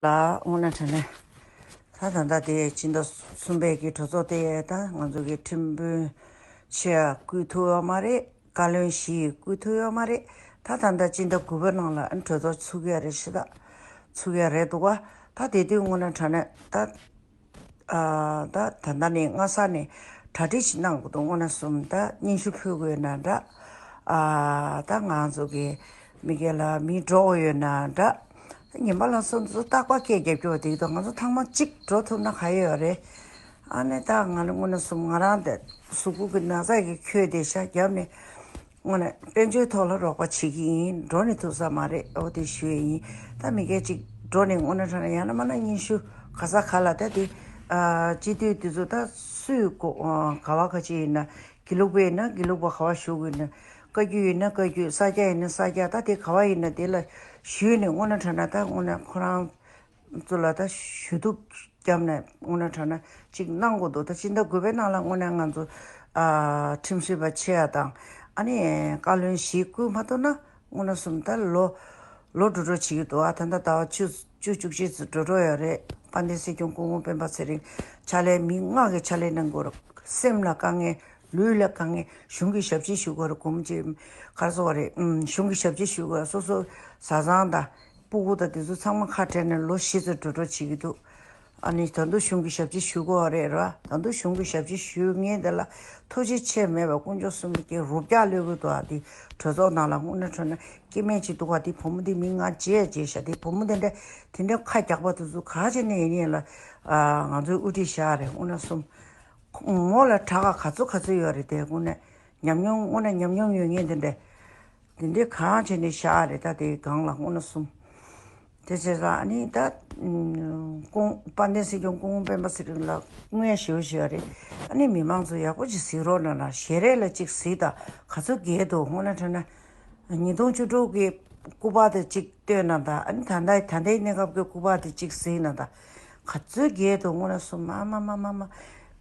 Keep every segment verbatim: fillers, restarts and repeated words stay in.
ལ་དངོས་གནས་དྲང་གནས། ད་ད་ལྟ་དེ་སྤྱི་ཟླ་གསུམ་པའི་གི་གྲོས་ཚོགས་དེ་ད་ང་ཚོ་གི་ཁྲིམས་དཔོན་ཆེ་བསྐོས་ཐུབ་ཡོད་མ་རེད། བཀའ་བློན་བཞི་བསྐོས་ཐུབ་ཡོད་མ་རེད། ད་ད་ལྟ་སྤྱི་ཟླ་དགུ་པའི་ནང་ལ་ཨ་གྲོས་ཚོགས་ཚུགས་ཡ་རེད་ཤི། ད་ཚུགས་ཡ་རེད་འདུག་ག་ད་དེ་དུས་དངོས་གནས་དྲང་གནས་ད། ཨ་ད་ད་ལྟ་ནས་སྔ་ས་ནས་གྲ་སྒྲིག་ཞིག་གནང་དགོས་འདུག་དངོས་གནས་སོམ་ད་སྙན་ཞུ་ཕུལ་དགོས་ན་འདྲ། ཨ་ད་ང་ཚོ་གི་མི་སྒེར་ལ་མི་འགྲོ་འོ་ཡོད་ན་འདྲ། ད་ཉིན་པ་ལ་སོ་ཚོ་རྟག་པར་སྐད་རྒྱབ་སྐྱོར་དེ་དང་ང་ཚོ་ཚང་མ་གཅིག་འགྲོ་ཐུབ་ན་ག་ཡོད་རེད། ཨ་ནི་ད་ང་ལ་དངོས་གནས་སོམ་ང་རང་དེ་གཟུགས་པོ་གི་ན་ཚ་གི་ཁྱོད་དེ་ཤ་རྒྱབ་ནས། དངོས་གནས་དཔལ་འབྱོར་ཐོག་ལ་རོགས་པ་བྱེད་ཀྱི་ཡིན། འགྲོ་ནས་ཐུབ་ས་མ་རེད། འོ་དེ་ཞུ་ཡས་ཡིན། ད་མི་སྒེར་གཅིག་འགྲོ་ནས་དངོས་གནས་དྲང་གནས་ཡང་ན་མ་ན་སྙན་ཞུ་ག་ས་ག་ལ་ད་དེ་ཨ་སྤྱི་འཐུས་དེ་ཚོ་ད་སུས་གོ་ཨ་ག་བ་ག་ཅི་ཡིན་ན་དགེ་ལུགས་པ་ཡིན་ན་དགེ་ལུགས་པ་ག་བ་ཞུ་དགོས་ཡིན་ན་བཀའ་བརྒྱུད་ཡིན་ན་བཀའ་བརྒྱུད་ས་སྐྱ་ཡིན་ན་ས་སྐྱ་ད་དེ་ག་བ་ཡིན་ན་དེ་ལ་ཞུས་ནས་དངོས་གནས་དྲང་གནས་ད་དངོས་གནས་ཁོ་རང་ཚོ་ལ་ད་ཞུ་གཏུག་བརྒྱབ་ནས་དངོས་གནས་དྲང་གནས་ཅིག་གནང་དགོས་འདུག་ད་སྤྱི་ཟླ་དགུ་པའི་ནང་ལ་དངོས་གནས་ང་ཚོ་ཨ་ཁྲིམས་ཞིབ་པ་ཆེ་ཡ་དང་ཨ་ནི་བཀའ་བློན་བཞི་བསྐོས་མ་ཐུབ་ན་དངོས་གནས་སོམ་ད་ལོ་ལོ་འགྲོ་འགྲོ་བྱེད་ཀྱི་འདུག་ཨ་ད་ད་ཟླ་བ་བཅུ་བཅུ་བཅུ་གཅིག་ཙམ་འགྲོ་འགྲོ་ཡོད་རེད། དཔལ་ལྡན་སྲིད་སྐྱོང་སྐུ་ངོ་སྤེན་པ་ཚེ་རིང་ཕྱག་ལས་མི་ལྔ་གི་ཕྱག་ལས་གནང་དགོས་རེད། སེམས་ལ་དཀའ་ངལ། ལུས་ལ་དཀའ་ངལ། གཞུང་གི་ཞབས་ཕྱི་ཞུ་དགོས་རེད། སྒོར་མོ་ཅིག་ག་རེ་ཟེར་དགོས་རེད། ཨུམ། གཞུང་གི་ཞབས་ཕྱི་ཞུ་དགོས་རེད། སོ་སོ་བཟའ་ཚང་དང་སྤུ་གུ་དང་དེ་ཚོ་ཚང་མ་ཁ་བྲལ་ནས་ལོ་བཞི་ཙམ་འགྲོ་འགྲོ་བྱེད་ཀྱི་འདུག་ཨ་ནི་ད་དུང་གཞུང་གི་ཞབས་ཕྱི་ཞུ་དགོས་རེད་ར། ད་དུང་གཞུང་གི་ཞབས་ཕྱི་ཞུ་མཁན་དེ་ལ་ཐུགས་རྗེ་ཆེ་མེད་པ་དཀོན་མཆོག་གསུམ་གྱི་རོ་བརྒྱ་གློད་དགོས་འདུག་ཨ་དེ་གྲོས་ཚོགས་ནང་ལ་དངོས་གནས་དྲང་གནས་སྐྱེ་དམན་ཅིག་འདུག་ག་དེ་བུ་མོ་དེ་མི་ང་བརྗེད་བརྗེད་ཤག་དེ་བུ་མོ་དེ་འདྲ་དེ་འདྲ་ཁ་རྒྱག་པ་དེ་ཚོ་ག་བྱས་ནས་ཡིན་ཡིན་ལ་ང་ཚོའི་དབུ་ཁྲིད་བཞག་རེད། དངོས་གནས་སོམ། ངོ་ལ་དྲག་ག་ག་ཚོད་ག་ཚོད་ཡོད་རེད་དེ། དངོས་གནས་ཉམས་མྱོང་དངོས་གནས་ཉམས་མྱོང་ཡོད་ངེས་དེ་འདྲས། དེ་འདྲས་གང་བྱས་ནས་བཞག་རེད། ད་དེ་སྒང་ལ་དངོས་གནས་སོམ། དེ་བྱས་ཙང་ཨ་ནི་ད་ཨུམ་ཀོང་དཔལ་ལྡན་སྲིད་སྐྱོང་སྐུ་ངོ་སྤེན་པ་ཚེ་རིང་ལ་སྔོན་ཞུ་ཞུ་ཡ་རེད། ཨ་ནི་མི་མང་ཚོ་ཡག་པོ་ཅིག་གཟིགས་རོགས་གནང་ན་ཞལ་རས་ལ་ཅིག་གཟིགས་དང་ག་ཚོད་རྒྱལ་འདུག་དངོས་གནས་དྲང་གནས། ཉིས་སྟོང་བཅུ་དྲུག་གི་སྐུ་པར་དེ་གཅིག་བཏོན་ན་ད་ཨ་ནི་ད་ལྟ་ད་ལྟའི་གནས་སྐབས་ཀྱི་སྐུ་པར་དེ་གཅིག་གཟིགས་ན་ད་ག་ཚོད་རྒྱས་འདུག་དངོས་གནས་སོ་མ་མ་མ་མ་མ་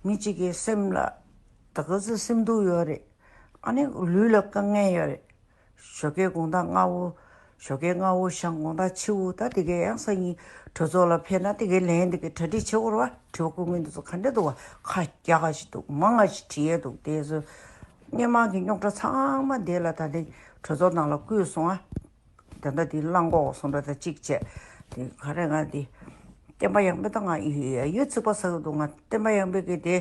མི་གཅིག་གི་སེམས་ལ་ད་ག་ཚོད་སེམས་སྡུག་ཡོད་རེད། ཨ་ནི་ལུས་ལ་དཀའ་ངལ་ཡོད་རེད། ཞོགས་ཀའི་དགོང་དག་སྔ་བོ། ཞོགས་ཀའི་སྔ་བོ་ཞང་དགོང་དག་ཕྱི་བོ་ད་དེ་གའི་ཡང་སང་ཉིན་གྲོས་ཚོགས་ལ་ཕེབས་ན་དེ་གའི་ལན་དེ་གའི་གྲ་སྒྲིག་བྱེད་དགོས་རེད་བ། དྲི་བ་བཀོད་མཁན་དེ་ཚོ་ག་འདྲ་འདུག་བ། ཁ་རྒྱག་ག་ཞིག་འདུག་མང་ང་ཞིག་བྲིས་ཡས་འདུག་དེ་ཚོ། སྔོན་མ་གི་རྙོག་དྲ་ཚང་མ་དེ་ལ་ད་ལྟ་གྲོས་ཚོགས་ནང་ལ་བསྐུལ་སོང་ཨ། ད་ལྟ་དེ་བླང་གོ་སོང་འདྲ་ད་གཅིག་བྱས། དེ་ག་རེ་ང་དེ། བསྟན་པ་ཡང་པའི་ད་ང་ཡི་ཡོད་ཚིག་པ་ཟ་གི་འདུག་ང་བསྟན་པ་ཡང་པའི་གི་དེ།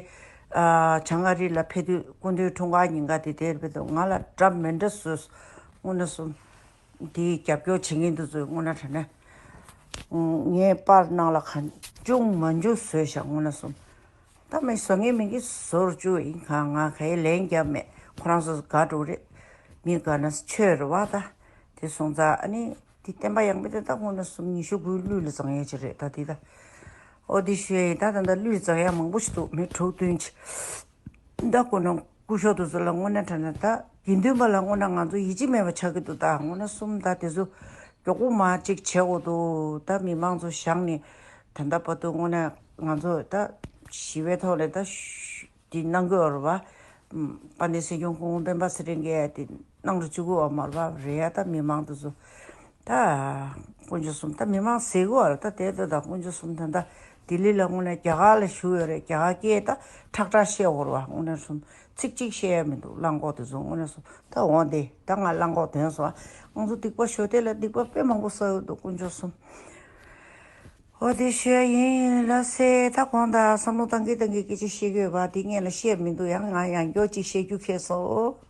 ཨ་བྱང་ཨ་རི་ལ་ཕེབས་དུས་སྐུ་མདུན་འཁྲུངས་སྐར་ཉིན་ཀ་དེ་དེར་ཕེབས་དུས་ང་ལ་འདྲ་མི་འདྲ་བཟོས། དངོས་གནས་སོ། དེ་རྒྱབ་སྐྱོར་བྱེད་མཁན་དེ་ཚོས་དངོས་གནས་དྲང་གནས། ངའི་པར་ནང་ལ་གང་བྱུང་མ་བྱུང་བཟོས་ཤག་དངོས་གནས་སོ། ད་མི་བཟོ་ངེས་མིན་གྱི་བཟོ་རུ་བཅུག་ཡིན་གང་ང་ག་ཡེ་ལན་རྒྱབ་མེད། ཁོ་རང་ཚོ་དགའ་འགྲོ་རེད། མི་དགའ་ན་ཆོས་རེད་བ་ད། དེ་སོང་ཙང་ཨ་ནི་དེ་བསྟན་པ་ཡང་པའི་དེ་ད་དངོས་གནས་སོ་ཉི་ཤུ་དགུའི་གླུད་ལ་བརྫང་ཡས་ཅིག་རེད་ད་དེ་ད། ཨོ་དེ་ཞུ་ཡས་ཡིན་ད། ད་ད་གླུད་བརྫང་ཡས་མང་པོ་ཞིག་འདུག་མི་དྲུག་བདུན་ཅིག་ད་ཁོ་ན་སྐུ་ཞབས་དེ་ཚོ་ལ་དངོས་གནས་དྲང་གནས་ད་དགེ་འདུན་པ་ལ་དངོས་གནས་ང་ཚོ་ཡིད་ཆེས་མེད་པ་ཆགས་ཀྱི་འདུག་ད་དངོས་གནས་སོམ་ད་དེ་ཚོ་མགྱོགས་པོ་མ་གཅིག་བྱེད་དགོས་འདུག་ད་མི་མང་ཚོ་བཞག་ནས་ད་ལྟ་བར་དུ་དངོས་གནས་ང་ཚོ་ད་ཞི་བའི་ཐོག་ནས་ད་ཞུ་དེ་གནང་དགོས་རེད་བ། དཔལ་ལྡན་སྲིད་སྐྱོང་སྐུ་ངོ་སྤེན་པ་ཚེ་རིང་གིས་དེ་གནང་རུ་བཅུག་དགོས་བ་མ་རེད་བ། རེད་ཡ་ད་མི་མང་དེ་ཚོ་ད་དཀོན་མཆོག་གསུམ་ད་མི་མང་ཟེར་གི་བ་རེད་ད་དེ་ད་ད་དཀོན་མཆོག་གསུམ་ད་ད་ལྡི་ལི་ལ་དངོས་གནས་རྒྱ་གར་ལ་བཞུགས་ཡོད་རེད། རྒྱ་གར་སྐད་ད་ཁྲག་ཁྲག་བཤད་དགོས་རེད་བ། དངོས་གནས་གསུམ་ཚིག་གཅིག་བཤད་ཡ་མི་འདུག་གླང་གོག་དེ་ཚོ་དངོས་གནས་གསུམ་ད་འོང་དེ་ད་ང་གླང་གོག་དོན་སོང་ང་ཚོ་སྡིག་པ་ཞོ་དེ་ལ་སྡིག་པ་དཔེ་མང་པོ་བསགས་ཡོད་འདུག་དཀོན་མཆོག་གསུམ། ཨོ་དེ་ཤོད་ཡིན་ལ་སེ་ད་གོང་དང་བསམ་བློ་བཏང་གི་བཏང་གི་སྐད་ཆ་བཤད་གི་ཡོད་པ་དེ་ངས་ལ་བཤད་མི་འདུག་ཡང་ང་ཡང་སྐྱོ་ཅིག་བཤད་རྒྱུ་ཁེལ་སོང་།